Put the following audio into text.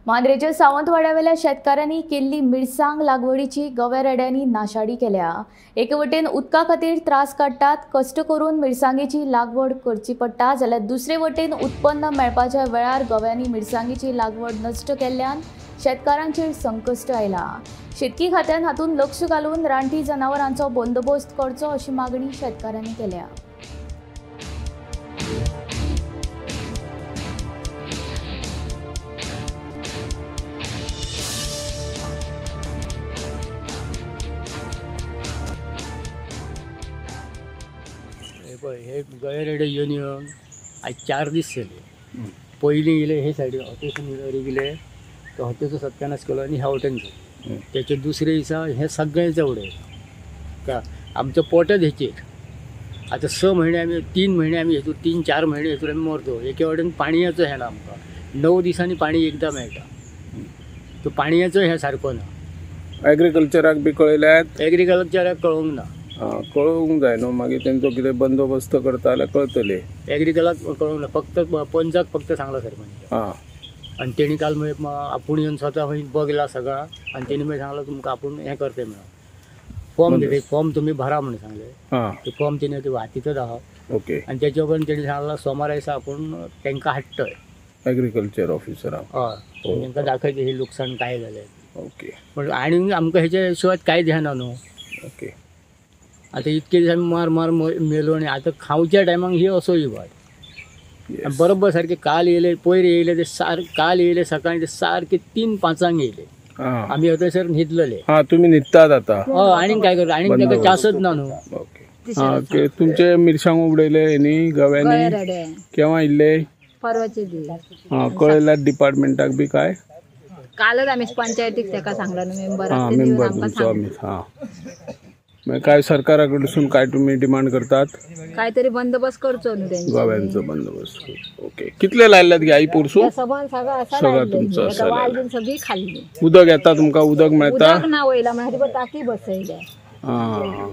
मांद्रेच्या सावंतवाड्यावेल्या शेतकारांनी केल्ली मिरसांग लागवडीची गव्या रेड्यांनी नाशाडी केल्या. एके वटेन उदका खातीर त्रास काडटात, कश्ट करून मिरसांगेची लागवड करची पडटा, जाल्यार दुसरे वटेन उत्पन्न मेळपाच्या वेळार गव्यांनी मिरसांगेची लागवड नश्ट केल्ल्यान शेतकारांचेर संकश्ट आयला. शेतकी खात्यान हातूंत लक्ष घालून रानटी जनावरांचो बंदोबस्त करचो अशी मागणी शेतकारांनी केल्या. हे गळे रेडे येवन येवन आज 4 दीस जाले. पयलीं येयले हे सायडीन हतेसून गेले तो हतेचो सत्यानाश केलो आनी ह्या वटेन केलो. तेचे दुसरे दिसा हे सगळ्यांचे उडयलें का आमचो पोटच हेचेर. आतां 6 म्हयने आमी 3 म्हयने आमी हेतून 3-4 म्हयने हेतून आमी मरतो. एके वटेन पाणयाचो हें ना आमकां, 9 दिसांनी पाणी एकदां मेळटा, तो पाणयाचो हें सारको ना. एग्रीकल्चराक बी कळयल्यात? एग्रीकल्चराक कळोवंक ना. कळोवंक जाय न्हू, मागीर तेंचो कितें बंदोबस्त करता जाल्यार कळटले. एग्रीकलाक कळोवंक ना, फक्त पंचाक फक्त सांगला सरपंच. हां, आनी तेणी काल मागीर आपूण येवन स्वता खंय बगला सगळा आनी तेणी मागीर सांगला तुमकां आपूण हें करता म्हणून फॉर्म दिले, फॉर्म तुमी भरा म्हणून सांगले. ते फॉर्म तेणी ते हातींतच आहा. ओके. आनी तेच्या उपरांत तेणी सांगला सोमारा दिसा आपूण तांकां हाडटय एग्रीकल्चर ऑफिसराक. हय, तांकां दाखयता हे लुकसाण काय जालें. ओके. पण आनी आमकां हेच्या शिवाय कांय ध्यान न्हू. ओके. आतां इतके दीस आमी मार मार मेलो आनी आतां खावच्या टायमाक ही असो इबाड. बरोबर सारके काल येयले, पयर येयले ते काल येयले सकाळी ते सारके 3-5 येयले. आमी थंयसर न्हिदलेले. हां, तुमी न्हिदतात आतां? हय, आनीक काय करता, आनीक ताका चान्सच ना न्हू. ओके. हां, तुमचे मिरसांगो उडयले न्ही गव्यांनी, केव्हा येयल्ले? परवाचे दीस. हां, कळयल्यात डिपार्टमेंटाक बी काय? कालच आमी पंचायतीक ताका सांगला न्हू, मेंबर. हां, मेंबर तुमचो आमी. हां, काय सरकारा कडसून काय तुम्ही डिमांड करतात? काहीतरी बंदोबस्त करचो न्हू तेंचो, गव्यांचो बंदोबस्त. ओके. कितले लायल्यात गे आई पोरसू? सगळं तुमचं असं सगळी खाल्ली. उदक येता तुमकां? उदक मेळता? उदक ना वयला, म्हणल्यार टाकी बसयल्या. हां.